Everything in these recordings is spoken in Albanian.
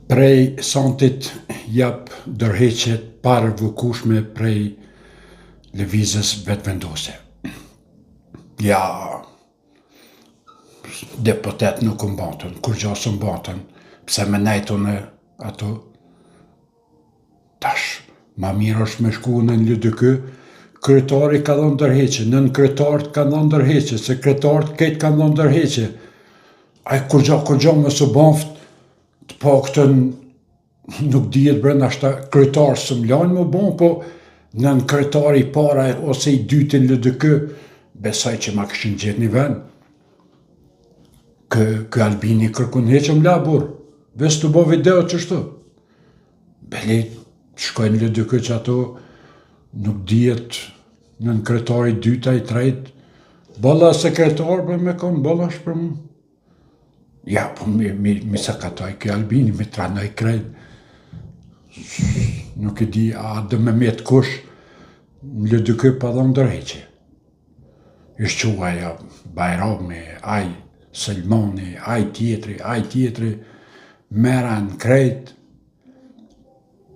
Prej sontit jap dorëheqje të parevokueshme prej Lëvizjes Vetëvendosje. Ja, deputet nuk u mbatën, kurgjo s'u mbatën, pse me nejt unë ato? Tash, ma mirë është me shku në LDK, kryetari ka dhënë dorëheqje, nënkryetarët kanë dhënë dorëheqje, sekretarët krejt kanë dhënë dorëheqje. Ai kurgjo, kurgjo mos u baft, të paktën nuk dihet bre nashta kryetar s'më lajnë me u bo, po nënkryetari i parë ose i dyti në LDK, besoj që ma kishin gjetë një vend. Kë, kë Albini kërkun hiç m'la burrë, veç tu bo video qështu. Beli, shkoj në LDK që ato nuk dihet nënkryetari i dytë a i tretë, bolla sekretar për me konë, bolla është për mu. Ja, po mi, mi, mi sakatoj kë Albini, mi tranoj krejt. Nuk e di, a do me met kush në LDK pa dhonë dorëheqje. Ish çu ajo Bajrami, aj Selmani, aj tjetri, aj tjetri, merren krejt,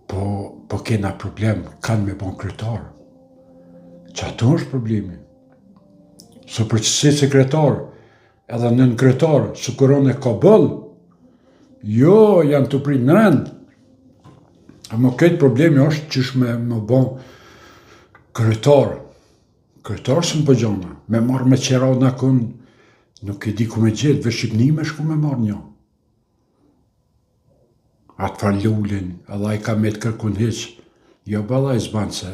po, po kena problem, kanë me bon kryetar. Qato është problemi? Se për qësi sekretar, edhe nënkryetar, sikur unë ka boll, jo, janë tu prit në rend. Ama këtë problemi është qysh me, me bon kryetar. Kryetar s'më po gjona, me marrë me qera në kun, nuk e di ku me gjetë, veç Shqipni me shku me marrë një. Atë farë Lulin, edhe ai ka met kërkun hiq, jo balla i s'ban se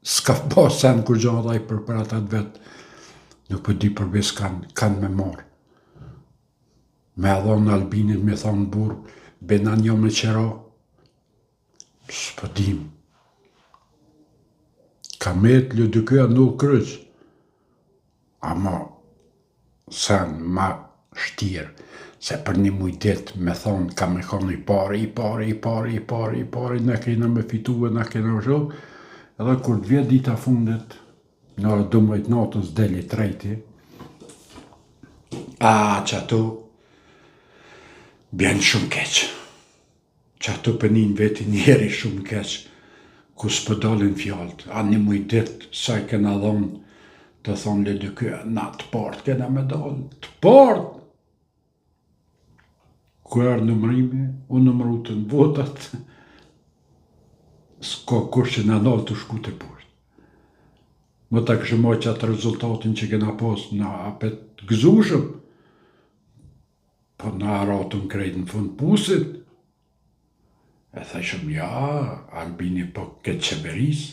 s'ka bo sen kurgjo edhe ai për, për ata të vetë, nuk po di për besë kanë, kanë me marrë. Me e dhonë Albinit, me thonë burrë, bena një me qera, S'po dim. Ka met LDK-ja null kryq. Ama sen ma shtirë, se për një muj dit me thonë ka me konë i pari, i pari, i pari, i pari, i pari, na kena me fitu e na kena me shu, edhe kur të vjen dita fundit, në orë 12 natës del i treti, a qato bjen shumë keq. Qato pe nin veti njeri shumë keq ku s'po dalin fjalët a një muj dit sa i kena dhon të thon LDK na të part kena me dal të part ku erdh numrimi u numrutën votat s'ka kush që na nal tu shku teposhtë mo ta kishim majt qatë rezultatin që kena pas na apet gëzushëm Po na ratëm krejt në fund pusit. E thëshëm ja, Albini po keqqeveris,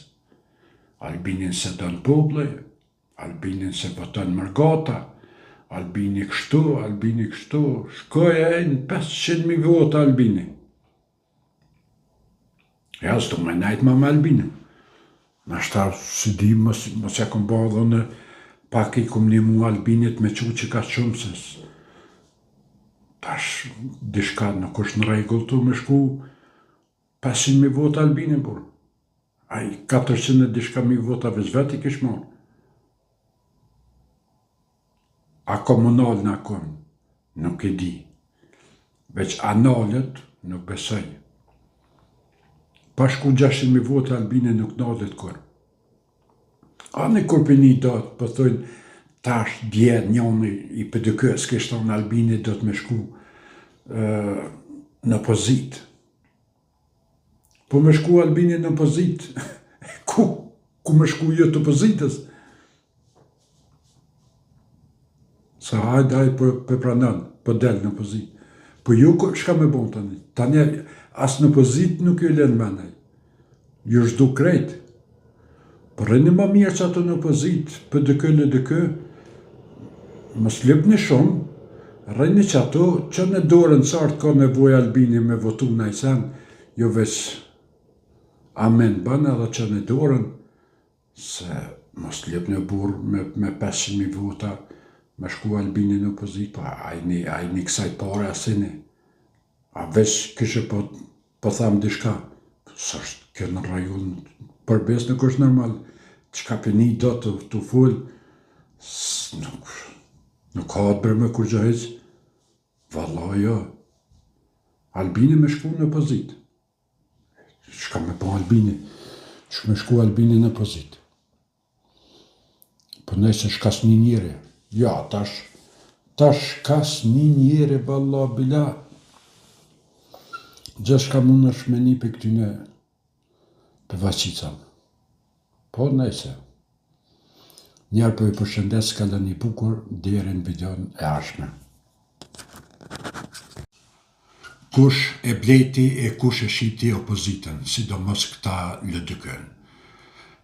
Albinin s'e don populli, Albinin s'e voton mërgata, Albini kështu, Albini kështu, shkoi e në 500.000 vota Albini. Ja, s'du me nejt ma me Albinin. Nashta, s'i di, mos, mos ja kom bo edhe unë pak i kom nimu Albinit me çu që ka shumë, se tash diçka nuk është në rregull tu me shku 500.000 vota Albinin, burrë. Ai 400 e diçka mijë vota veç vetë i kish marrë. A komunal në kon, nuk e di. Veç a nalet, nuk besoj. Pa shku 600.000 vota Albini nuk nalet kurrë. A në kur për një datë, po thojnë, tash dje njoni i PDK-së kish thonë Albini do të me shku në opozitë. Po me shku Albini në opozitë, ku, ku me shku jo të opozitës? Sa hajde ai po po pranon, po del në opozitë. Po ju çka me bon tani? Tani as në opozitë nuk ju lën me nej. Ju zhdu krejt. Po rrini ma mirë që ato në opozitë, PDK, LDK, mos lypni shumë, rrini që ato, që në dorën qartë ka nevojë Albini me votu naj sen, jo veç amen bën edhe që në dorën, Se mos lypni burrë me me 500.000 vota me shku Albini në opozitë, po ai një ai një kësaj pare asini. A veç kishe po po tham diçka, s'është kjo në rregull, për besë nuk është normal, çka pe ni do të tu fol, nuk nuk ka të bre me kurgjo hiç, valla jo. Albini me shku në opozitë. Çka me bo Albini? Çka me shku Albini në opozitë? Po nejse shka s'ni njeri. Ja, tash, tash shka s'ni njeri, valla, bila. Gjithçka mundesh me ni prej këtyne të Vaçicave. Po nejse. Njerë po ju përshëndes kaloni bukur deri në videon e ardhshme. Kush e blejti e kush e shiti opozitën, sidomos këta LDK-në.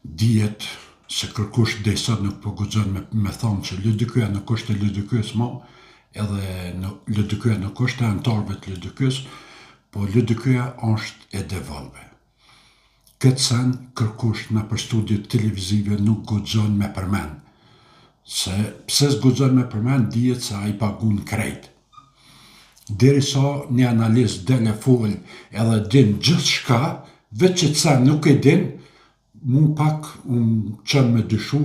Dihet se kërkush deri sot nuk po guxon me, me thonë që LDK-ja nuk është e LDK-së mo, edhe në LDK-ja nuk është e anëtarëve të LDK-së, po LDK-ja është e devollëve. Këtë sen kërkush nëpër studiot televizive nuk guxon me përmend. Se pse s'guxon me përmend dihet se ai pagun krejt. Derisa një analist del e fol edhe din gjithçka, veç qët sen nuk e din, mu pak um çon me dyshu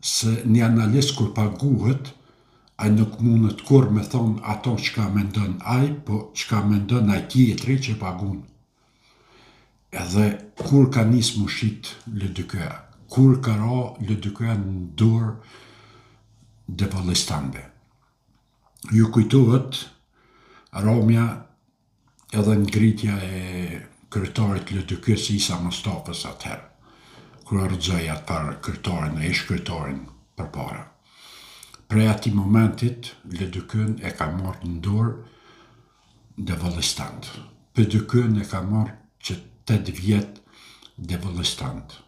se një analist kur paguhet, ai nuk mundet kurrë me thonë ato çka mendon ai, po çka mendon ai tjetri që pagun. Edhe kur ka nis mu shit LDK-ja, kur ka ra LDK-ja në dorë devollistanëve. Ju kujtohet ramja edhe ngritja e kryetarit të LDK-së Isa Mustafës atëherë, kur e rrëzoi atë farë kryetarin e ish kryetarin përpara. Prej atij momentit LDK-n e ka marrë në dorë devollistant. PDK-në e ka marrë që 8 vjet devollistant.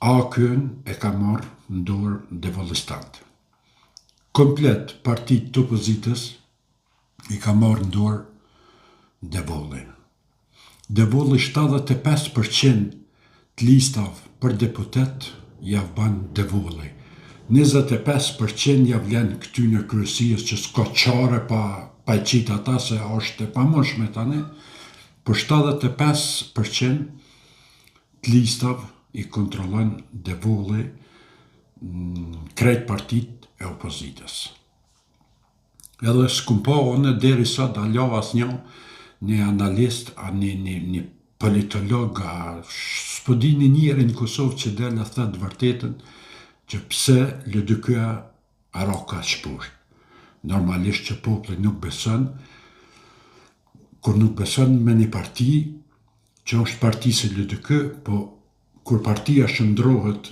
AAK-në e ka marrë në dorë devollistant. Komplet partitë të opozitës i ka marrë në dorë devolli. Devolli 75 për qind të listave për deputet jav ban Devolli. 25 për qind jav len këtyne kryesisë që s'ka qare pa pa i qit ata se është e pamundshme tani, por 75 për qind të listave i kontrollon Devolli në krejt partitë e opozitës. Edhe s'kum pa unë deri sot hala asnjë një analist a një një një politolog a s'po di një njeri në Kosovë që del e thotë të vërtetën që pse LDK-ja ra kaq poshtë. Normalisht që populli nuk beson, kur nuk beson me një parti që është parti si LDK, po kur partia shndrohet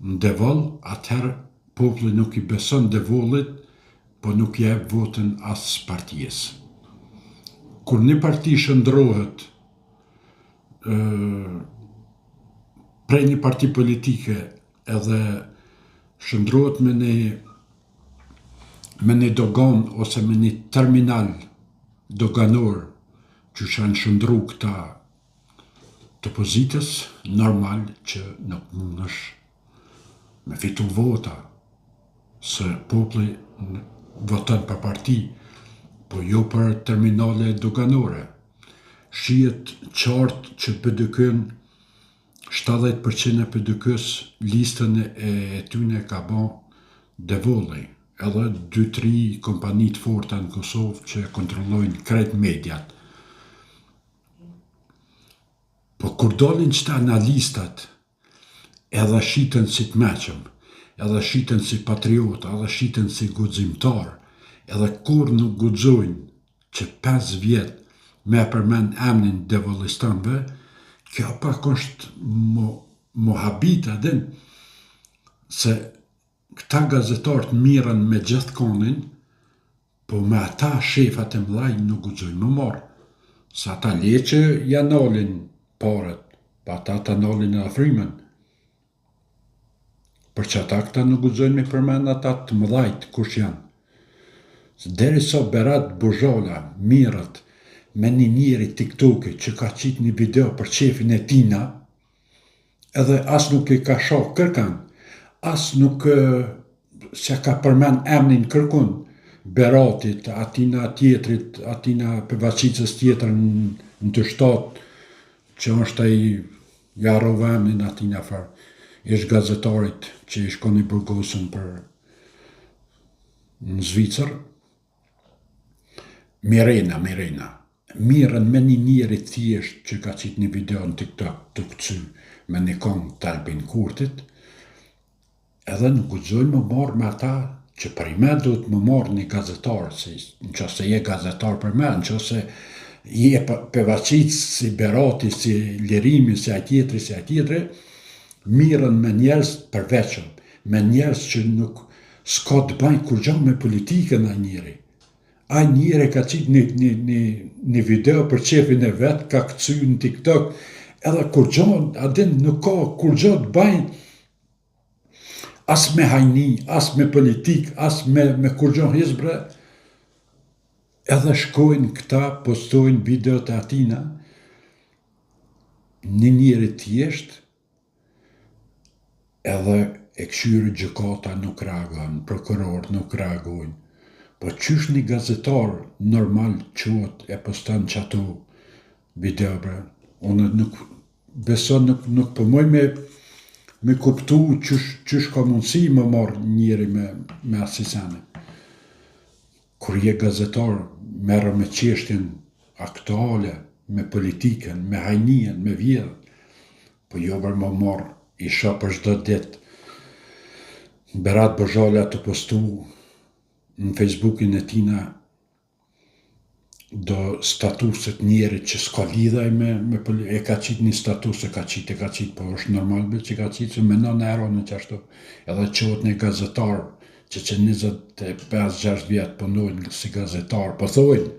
në devoll, atëherë populli nuk i beson devollit, po nuk i jep votën as partisë. Kur një parti shndrohet prej një parti politike edhe shndrohet me një me një dogan ose me një terminal doganor që janë shndru këta të opozitës, normal që nuk mundesh me fitu vota, se populli voton për parti, po jo për terminale doganore. Shihet qartë që PDK-n 70% e PDK-s listën e tyne ka bo Devolli, edhe 2-3 kompani të forta në Kosovë që kontrollojnë krejt mediat. Po kur dalin qëta analistat edhe shiten si të meçëm, edhe shiten si patriota, edhe shiten si guximtar, edhe kur nuk guxojnë që 5 vjet me e përmend emnin devollistanëve, kjo pak është mo, mo habit, a din, se këta gazetarët mirren me gjithkonin, Po me ata shefat e mëdhaj nuk guxojnë me marrë, se ata le që ja nalin paret, po ata ta nalin edhe frymën. Për që ata këta nuk guxojnë me përmend ata të mëdhajt kush janë. Se derisa Berat Buzhala mirret me një njeri TikToki që ka qitë një video për qefin e tina, edhe as nuk e ka sha kërkan, as nuk s'ja ka përmend emnin kërkun, Beratit, atina tjetrit, atina Pevaçicës tjetër në të shtatë, që është ai, ja harrova emnin atina farë, ish gazetarit që ish kon i burgosën për në Zvicër, Mirena, Mirena. Mirren me një njeri thjesht që ka qitë një video në TikTok tu kcy me një kongë të Albin Kurtit, edhe nuk guxojnë me u marrë me ata që përnime duhet me u marrë një gazetar, si në qoftë se je gazetar për me, në qoftë se je pevaqit si Berati, si Lirimi, si ai tjetri, si ai tjetri, mirren me njerëz të përveçëm, me njerëz që nuk s'ka të bajë kurgja me politikën ai njeri. Ai njeri ka qitë një, një, një, një video për qefin e vet, ka këcy në TikTok, edhe kurgjo, a din, nuk ka kurgjo të bajë as me hajni, as me politikë, as me, me kurgjo hiç bre, edhe shkojnë këta, postojnë videot e atina, një njeri thjesht, Edhe e kqyri gjykata nuk reagon, prokurorët nuk reagojnë. Po qysh një gazetar normal çohet e poston qato video bre? Unë nuk beso nuk nuk po muj me me kuptu qysh qysh ka mundësi me marr njeri me me asi sene. Kur je gazetar merru me çeshtjen aktuale, me politikën, me hajnien, me vjedhjen. Po jo bre me u marr i shoh për çdo ditë Berat Bozhala tu postu në Facebookin e tina do statuset njerit që s'ka lidhje me, me e ka qit një status e ka qit e ka qit po është normal be që ka qit se menon e eronë qashtu edhe çohet një gazetar që që 25-6 vjet punojnë si gazetar po thojnë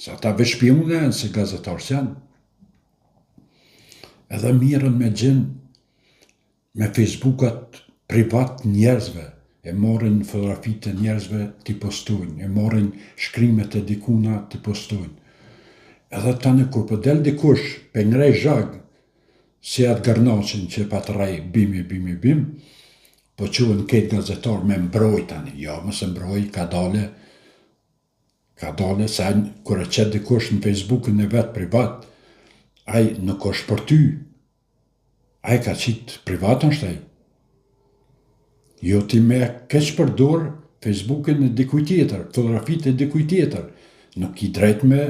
se ata veç shpiune janë si gazetar s'janë Edhe mirren me gjin me Facebookat privat njerëzve, e marrin fotografitë e njerëzve t'i postojnë, e marrin shkrimet e dikuna t'i postojnë. Edhe tani kur po del dikush pe ngrej zhag, si atë gërnaqin që e pat rrej bimi bimi bim, po çohen krejt gazetar me mbrojt tani, jo mos e mbroj, kadale, Kadale se ai kur e qet dikush në Facebookun e vet privat, ai nuk është për ty. Ai ka qit privat është ai. Jo ti me keqpërdor Facebookun e dikujt tjetër, fotografitë e dikujt tjetër. Nuk ki drejt me.